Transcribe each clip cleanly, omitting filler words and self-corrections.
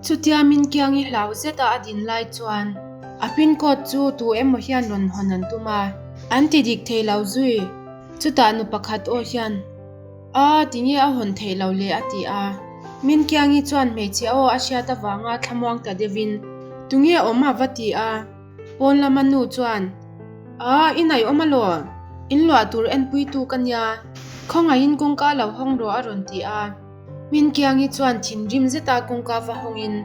Chutia min kiangi hlau zeta a din lai chuan a pin code chu tu emaw hian rawn hawn an tum a, an ti dik thei lo zui. Chutah nu pakhat aw hian, A, tinge a hawn theih lo le a ti a. Min kiangi chuan hmeichhe aw a hriat avanga thlamuang ta deuhin, Tunge awm a va ti a. Pawn lama nu chuan, A, i naih awm alaw? In luah tur enpuitu ka nia, khawngaihin kawngka lo hawng rawh a rawn ti a. Hminkiangi chuan thinrim zeta kawngka va hawngin,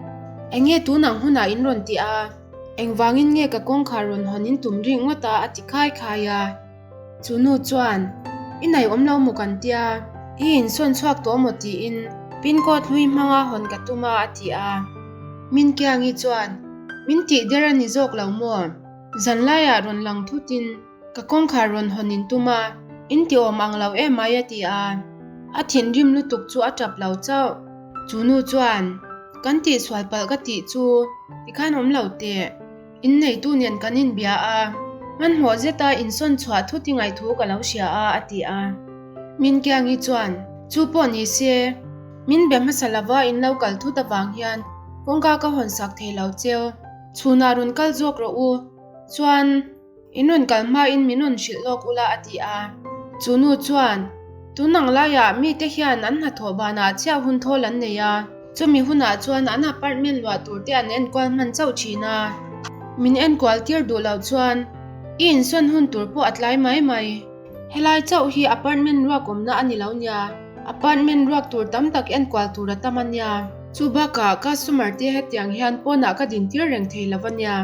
Enge tun ang hunah in rawn ti a? Engvangin nge ka kawngkhar rawn hawn in tum rih ngawt a? a ti khai khai a. Chu nu chuan, I naih awm lo maw kan tia, i insawn chhuak tawh maw tiin pin code hlui hmanga hawn ka tum a a ti a. Hminkiangi chuan, Min tih der a ni zawk lo maw? Zanlaiah rawn lang thutin Ka kawngkhar rawn hawn in tum a, in ti awm ang lo em mai a ti a. A thinrim lutuk chu a tap lo chauh. Chu nu chuan, Kan tihsual palh ka tih chu tikhan awm lo teh. Inneitu nen kan inbia a, hmanhmawh zeta insawn chhuah thut i ngaihthu ka lo hria a a ti a. Minkiangi chuan, Chu pawh ni se, min be hmasa lova in lo kal thut avang hian kawngka ka hawn sak thei lo cheu. Chhunah rawn kal zawk rawh u. Chuan. In rawn kal hmain min rawn hrilh lawk ula a ti a. Chu nu chuan, Tun ang laiah mite hian an hnathawh banah chiah hun thawl an nei a, chumi hunah chuan an apartment luah tur te an enkual hman chauh thin a. Min enkual tir duh loh chuan i insawn hun tur pawh a tlai mai mai. Helai chauh hi apartment ruak awmna a ni lo nia, apartment ruak tur tam tak enkual tur a tam a nia. Chu bakah customer te hetiang hian pawnah ka dintir reng thei lo a nia.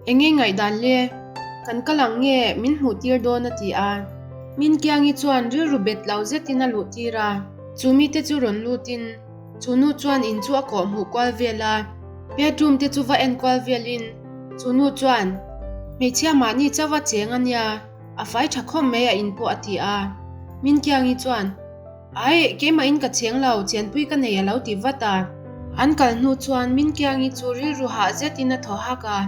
Enge ngaihdan le? Kan kal ang nge min hmuh tir dawn a ti a. Minkiangi chuan rilru bet lo zetin a luh tir a. Chu mite chu rawn lutin chu nu chuan in chu a kawh hmuh kual vel a. Bedroom te chu va en kual velin chu nu chuan, Hmeichhia mahni chauh a cheng a nia, a fai tha khawp mai a in pawh a ti a. Minkiangi chuan. Aih, keimahin ka cheng lo, chenpui ka nei a lo ti vat a. An kal hnu chuan Minkiangi chu rilru hah zetin a thaw hak a.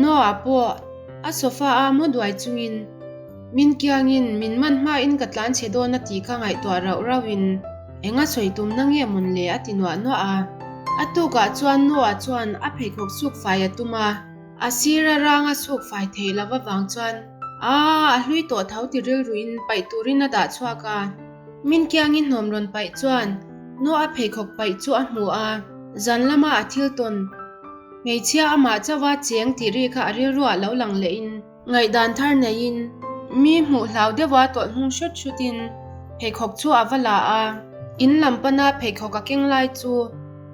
Noah pawh a sofa a mu duai chungin Minkiangin min man hmain ka tlan chhe dawn a tih kha ngaihtuah rauh rauhin eng a sawi tumna nge mawn le a ti nuah nuah a. A tukah chuan Noah chuan a pheikhawk suk fai a tum a. A sira ranga suk fai theih lova vang chuan Aaa, a hlui tawh tho ti rilruin paih turin a dah chhuak a. Min kiangi hnawm rawn paih chuan Noah pheikhawk paih chu a hmu a, zan lama a thil tawn hmeichhia amah chauha cheng tih ri kha a rilruah lo lang lehin ngaihdan thar neiin mi hmuh hlau deuha tawlh hnung hrut hrutin pheikhawk chu a va la a, in lam pana pheikhawk a keng lai chu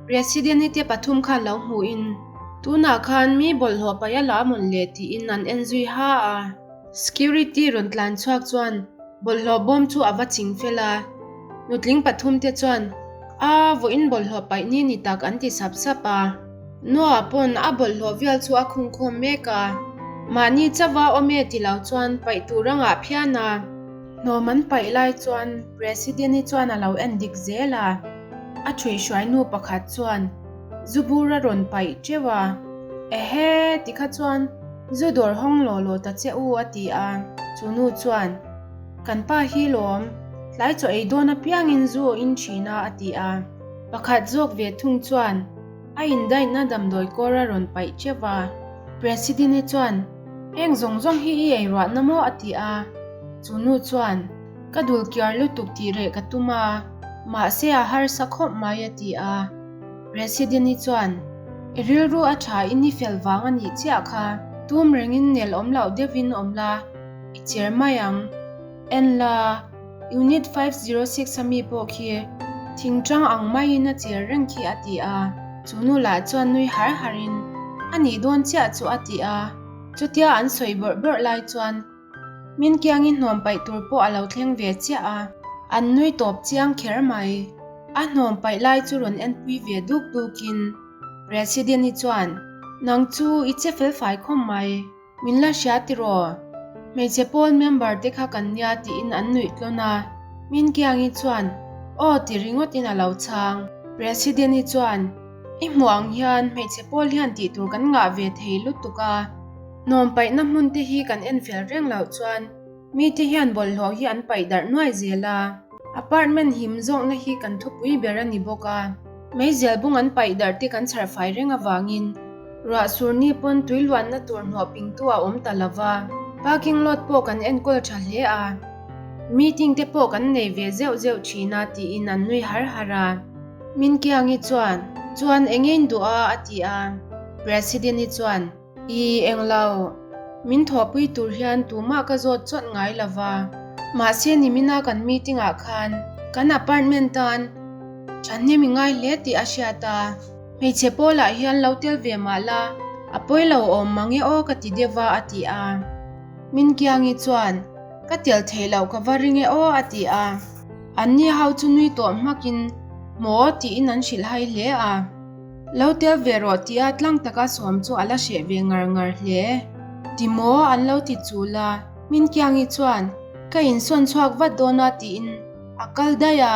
President-i te pathum khan lo hmuhin tunah khan mi bawlhhlawh paih a la mawn le tiin an en zui ha a. Security rawn tlan chhuak chuan bawlhhlawh bawm chu a va ching fel a, nutling pathum te chuan a vawiin bawlhhlawh paih ni ni tak an ti sap sap a. Noah pawn a bawlhhlawh vial chu a khungkhawm mek a, mahni chauha awm e ti lo chuan paih tur a ngah phian a. Hnawm an paih lai chuan President-i chuan a lo en dik zel a, a ṭhuihhruai nu pakhat chuan zu bur a rawn paih ṭeuh a, Ehe, tikha chuan zu dawr hawng law law ta che u a ti a, chu nu chuan, Kan pa hi lawm, tlai chaw ei dawn apiangin zu aw in ṭhin a a ti a. Pakhat zawk ve thung chuan a indaihna damdawi kawr a rawn paih ṭeuh a, President-i chuan, Heng zawng zawng hi i ei ruahna maw? a ti a, chu nu chuan, Ka dul kiar lutuk tih reh ka tum a, mahse a harsa khawp mai a ti a. President-i chuan, I rilru a tha in i fel vang a nih chiah kha, tum rengin nel awm loh deuhin awm la, i cher mai ang. En la, Unit 506 a mi pawh khi thingtang ang maiin a cher reng khi a ti a. Chu nu lah chuan nui har harin, A nih dawn chiah chu a ti a. Chutia an sawi bawrh bawrh lai chuan Min kiangin hnawm paih tur pawh a lo thleng ve chiah a, an nui tawp chiang kher mai. A hnawm paih lai chu rawn enpui ve duk dukin President-i chuan, Nang chu i che fel fai khawm mai, min la hria tiraw? Hmeichhe pawl member te kha kan nia tiin an nuih tlawn a. Min kiangi chuan, Aw ti ringawtin a lo chhang. President-i chuan, I hmuh ang hian hmeichhe pawl hian tihtur kan ngah ve thei lutuk a. Hnawm paihna hmun te hi kan en fel reng loh chuan mite hian bawlhhlawh hi an paih darh nuai zel a. Apartment him zawkna hi kan thupui ber a ni bawk a. Meizial bung an paih darh te kan chhar fai reng avangin ruah sur ni pawn tui luanna tur hnawh pingtu a awm ta lova, parking lot pawh kan enkawl tha hle a, meeting te pawh kan nei ve zeuh zeuh thin a tiin an nui har har a. Minkiangi chuan, Chuan eng in duh a? a ti a. President-i chuan. I englo, min thawhpui tur hian tumah ka zawt chawt ngai lo va. Mahse nimina kan meeting ah khan kan apartment tan thahnem i ngai hle tih a hriat a, hmeichhe pawlah hian lo tel ve mah la, a pawi lo awm mang e aw ka ti deuh va a ti a. Minkiangi chuan, Ka tel theih loh ka va ring e aw a ti a. Anni ho chu nui tawh hmakin, Maw tiin an hrilh hai hle a. Lo tel ve rawh tia tlang taka sawm chu a la hreh ve ngar ngar hle. Ti maw an lo ti chul a, Minkiangi chuan ka insawn chhuak vat dawn a tiin a kal daih a,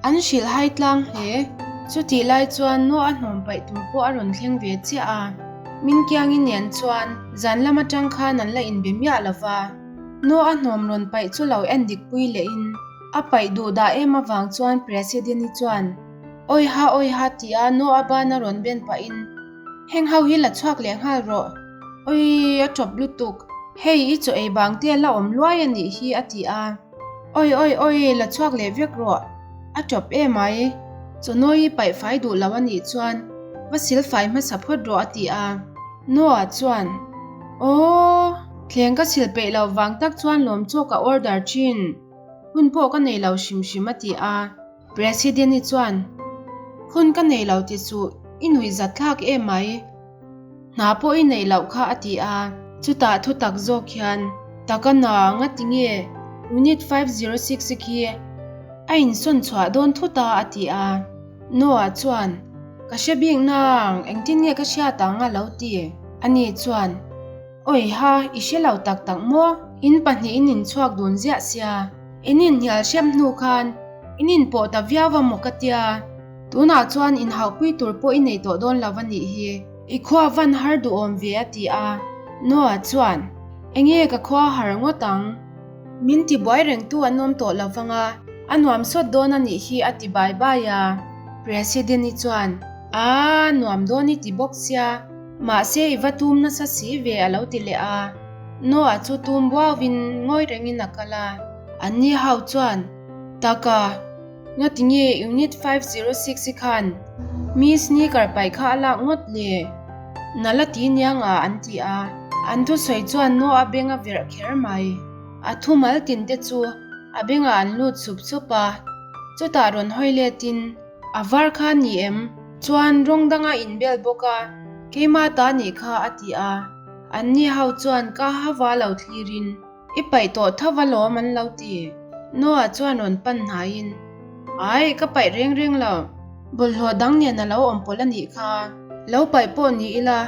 an hrilh hai tlang hle. Chutih lai chuan naw a hnawm paih tur pawh a rawn thleng ve chiah a, Minkiangi nen chuan zan lam atang khan an la inbe miah lo va, naw a hnawm rawn paih chu lo en dik pui lehin a paih duh dah em avang chuan President-i chuan Awiha awiha tia Noah bana rawn ben pahin heng ho hi la chhuak leh nghal rawh. Awi a tawp lutuk, hei i chaw ei bang te la awm luai a nih hi a ti a. Awi awi awi la chhuak leh vek rawh, a tawp emai. Chaw nawi i paih fai duh lo a nih chuan va sil fai hmasa phawt rawh a ti a. Noah chuan Aww, thleng ka sil peih loh vang tak chuan lawm chaw ka order thin, hun pawh ka nei lo hrim hrim a ti a. President-i chuan, Hun ka nei lo ti chu i nuih zat thlak em mai. Hna pawh i neih loh kha a ti a. Chutah thu tak zawk hian, Taka na nga ti nge Unit 506 i khi a insawn chhuah dawn thut a a ti a. Noah chuan, Ka hre bik nang, engtin nge ka hriat ang a lo ti. Ani chuan, Awiha, i hre lo tak tak maw? In pahnihin in chhuak dun ziah sia. In inhnial hrep hnu khan in inpawh ta viau va maw ka tia. Tunah chuan inhauhpui tur pawh i nei tawh dawn lo va nih hi. I khua van har duhawm ve a ti a. Noah chuan, Enge ka khua har ngawt ang? Min ti buai rengtu an awm tawh lo vang a, a nuam sawt dawn a nih hi a ti bai bai a. President-i chuan, Aa, nuam dawn i ti bawk sia. Mahse i va tum nasa si ve a lo ti leh a. Noah chu tum buauvin ngawi rengin a kal a. Anni ho chuan, Taka, ngatinge Unit 506 i khan mi sneaker paih kha a lak ngawt le? Na la ti niang a an ti a. An thusawi chuan Noah beng a verh kher mai. A thumal tin te chu a bengah an lut sup sup a. Chutah rawn hawi letin, A var kha ni em? Chuan rawng danga inbel bawk a, keimah ta nih kha a ti a. Anni ho chuan ka hava lo thlirin, I paih tawh tho va lawm an lo ti. Noah chuan rawn pan hnaiin, Ai, ka paih reng reng lo. Bawlhhlawh dang nen a lo awm pawlh a nih kha. Lo paih pawh ni ila,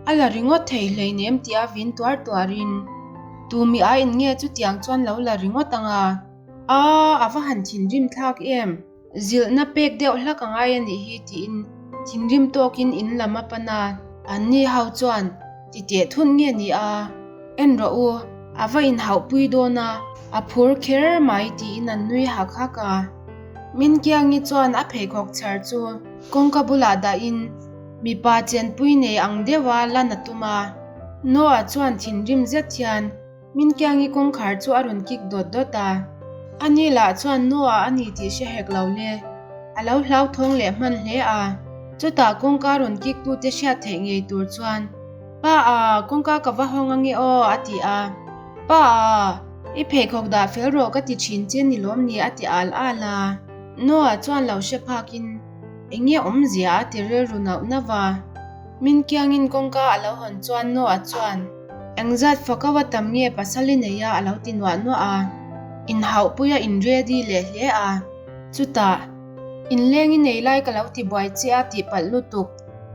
a la ringawt thei hleinem tia vin tuar tuarin, Tumi aiin nge chutiang chuan lo la ringawt ang a? Aa, a va han thinrim thlak em! Zilhna pek deuh hlak a ngai a nih hi tiin thinrim tawkin in lam a pan a. Anni ho chuan ti teh thun nge ni a, en rawh u, a va inhauhpui dawn a, a phur kher mai tiin an nui hak hak a. Minkiangi chuan a pheikhawk chhar chu kawngka bulah dahin mipa chenpui nei ang deuha lan a tum a. Noah chuan thinrim zet hian Minkiangi kawngkhar chu a rawn kik dawt dawt a. Ani lah chuan Noah a ni tih hre hek lo le. A lo hlauthawng leh hman hle a. Chutah kawngka rawn kik tute hriat theih ngei tur chuan, Pa a, kawngka ka va hawng ange aw, a ti a. Pa a, i pheikhawk dah fel rawh ka ti thin che ni lawm ni a ti al al a. Noah chuan lo hre phakin, Eng nge awmzia a ti rilru nauh nauh a. Minkiangin kawngka a lo hawn chuan Noah chuan, Engzat fakau a tam nge pasal i nei a a lo ti nuah nuah a. Inhauhpui a in ready leh hle a. Chutah, inleng i nei lai ka lo ti buai che a tih palh lutuk.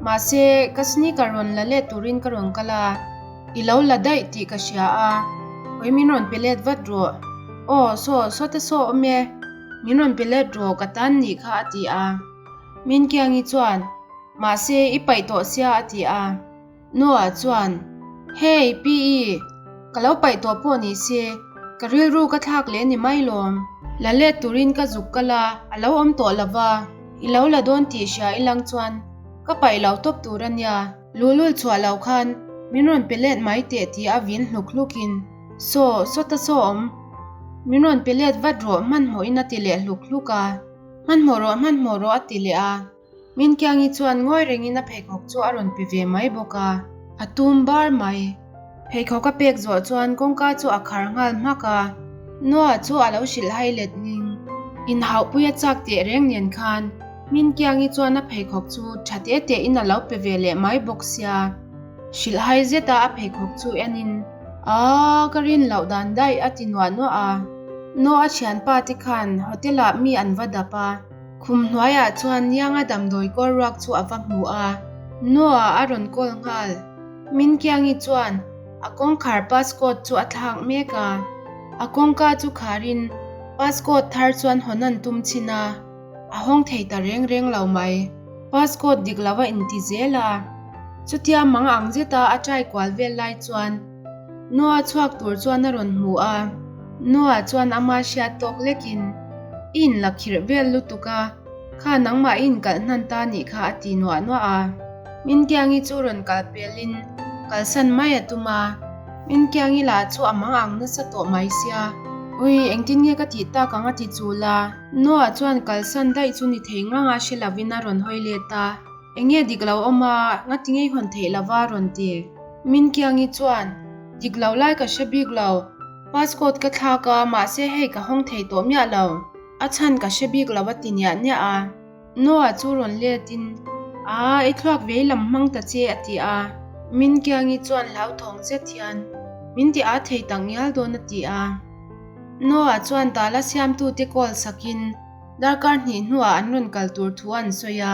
Mahse, ka sneaker rawn la let turin ka rawn kal a. I lo la daih tih ka hria a. Hawi min rawn pe let vat rawh. Aw, saw, sawte saw awm e. Min rawn pe let rawh ka tan nih kha a ti a. Minkiangi chuan, Mahse, i paih tawh sia a ti a. Noah chuan, Hey, Pi-i, ka lo paih tawh pawh ni se, ka rilru ka thlak leh ni mai lawm. La let turin ka zuk kal a, a lo awm tawh lo va. I lo la dawn tih hria ilang chuan ka paih lo tawp tur a nia. Luhlul chhuah lo khan min rawn pe let mai teh tih a vin hluk hlukin, Saw, sawta saw awm. Min rawn pe let vat rawh hmanhmawhin a ti leh hluk hluk a. Hmanhmawh rawh, hmanhmawh rawh a ti leh a. Minkiangi chuan ngawi rengin a pheikhawk chu a rawn pe ve mai bawk a, a tum bar mai. Pheikhawk a pek zawh chuan kawngka chu a khar nghal hmak a, Noah chu a lo hrilh hai let ning. Inhauhpui a chak teh reng nen khan Minkiangi chuan a pheikhawk chu tha te te in a lo pe ve leh mai bawk sia. Hrilh hai zeta a pheikhawk chu enin, Aaa, ka rin loh dan daih a ti nuah nuah a. Noah thianpa te khan hotel ah mi an va dap a. Khum hnuaiah chuan Nianga damdawi kawl ruak chu a va hmu a, Noah a rawn kawl nghal. Minkiangi chuan a kawngkhar passcode chu a thlak mek a, a kawngka chu kharin passcode thar chuan hawn an tum chhin a, a hawng thei ta reng reng lo mai. Passcode dik lo a inti zel a, chutia mang ang zeta a try kual vel lai chuan Noah chhuak tur chuan a rawn hmu a, Noah chuan ama hriat tawk lekin, I inla khirh vel lutuk a, kha nangmah i inkalh hnan ta nih kha a ti nuah nuah a. Minkiangi chu rawn kal pelin kalsan mai a tum a, Minkiangi lah chu a mang ang nasa tawh mai sia, Ui, engtin nge ka tih tak ang a ti chul a. Noah chuan kalsan daih chu ni thei ngang a hre lovin a rawn hawi let a. Enge dik lo awm a, ngati ngei hawn theih lova rawn ti. Minkiangi chuan, Dik lo lai ka hre bik lo, passcode ka thlak a, mahse hei ka hawng thei tawh miah lo, a chhan ka hre bik lo a ti niah niah a. Noah chu rawn let in, Aa, i thluak vei lam hmang ta che a ti a. Minkiangi chuan hlauthawng zet hian, Min ti aa thei tak ngial dawn a ti a. Noah chuan tala siamtute call sakin, Darkar hnih hnuah an rawn kal tur thu an sawi a.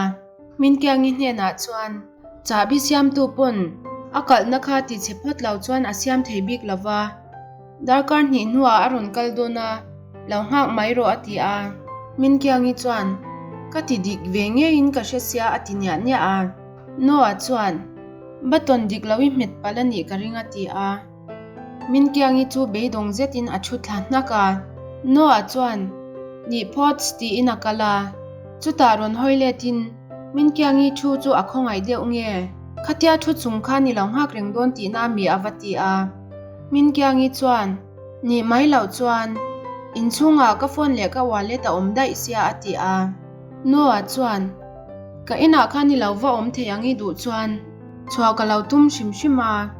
Minkiangi hnenah chuan, Chahbi siamtu pawn a kalhna kha ti chhe phawt lo chuan a siam thei bik lo va, darkar hnih hnuah a rawn kal dawn a, lo nghak mai rawh a ti a. Minkiangi chuan, Ka ti dik ve ngeiin ka hre sia a ti niah niah a. Noah chuan, Button dik lo i hmet palh a nih ka ring a ti a. Minkiangi chu beidawng zetin a thu thla hnak a. Noah chuan, Nih phawts tiin a kal a. Chutah rawn hawi letin Minkiangi thu chu a khawngaih deuh nge? Khatia thu chung khan i lo nghak reng dawn tihna mi a va ti a. Minkiangi chuan, Nih mai loh chuan, inchhungah ka phone leh ka wallet a awm daih sia a ti a. Noah chuan, Ka inah khan i lo va awm thei ang i duh chuan, Chhuah ka lo tum hrim hrim a,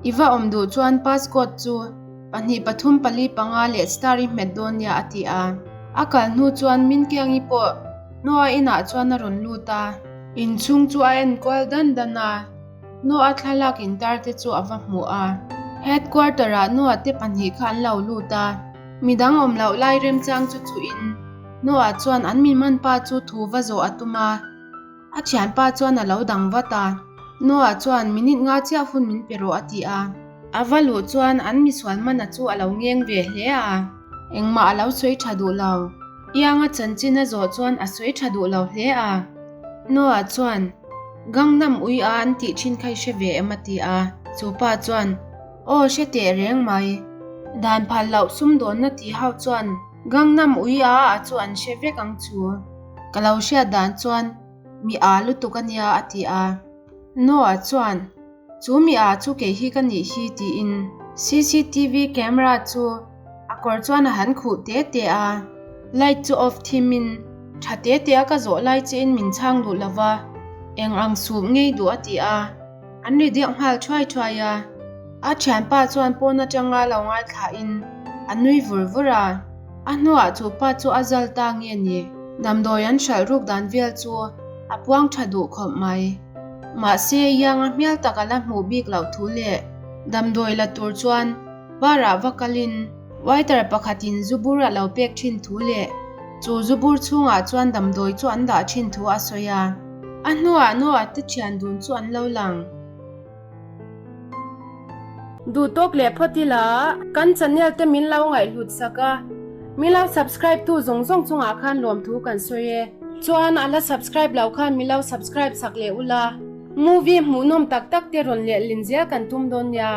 i va awm duh chuan passcode chu pahnih pathum pali panga leh star i hmet dawn nia a ti a. A kal hnu chuan Minkiangi pawh Noah inah chuan a rawn lut a. Inchhung chu a enkual dan dan a, Noah thlalak intar te chu a va hmu a. Headquarter ah Noah te pahnih kha an lo lut a, midang awm loh lai remchang chu chuhin Noah chuan an mi man pa chu thu va zawh a tum a. A thianpa chuan a lo dang vat a, Noah chuan minute nga chiah hun min pe rawh a ti a. A va luh chuan an misual mana chu a lo ngeng ve hle a, engmah a lo sawi tha duh lo. Ianga chanchin a zawh chuan a sawi tha duh lo hle a. Noah chuan, Gangnam ui a an tih thin kha i hre ve em a ti a. Chu pa chuan, Aw hre teh reng mai. Dan phal loh sumdawnna ti ho chuan Gangnam ui a a chu an hre vek ang chu. Ka lo hriat dan chuan mi aa lutuk a nia a ti a. Noah chuan, Chu mi aa chu kei hi ka nih hi tiin cctv camera chu a kawr chuan a han khuh te te a. Light chu off thim in tha te te a ka zawh lai chiin min chhang duh lo va, eng ang sup ngei duh a ti a. An ri deuh nghal thuai thuai a. A thianpa chuan pawn atanga lo ngaithlain a nui vur vur a. A hnuah chu pa chu a zal ta nge ni? Damdawi an hralh ruk dan vel chu a puang tha duh khawp mai. Mahse, Ianga hmel tak a la hmuh bik loh thu leh damdawi la tur chuan bar ah va kalin waiter pakhatin zu bur a lo pek thin thu leh chu zu bur chhungah chuan damdawi chu an dah thin thu a sawi a. A hnuah Noah te thian dun chu an lo lang. Duh tawk leh phawt ila kan channel te min lo ngaihhlut sak a, min lo subscribe tu zawng zawng chungah khan lawmthu kan sawi e. Chuan a la subscribe lo khan min lo subscribe sak leh ula, movie hmuhnawm tak tak te rawn lehlin zel kan tum dawn nia.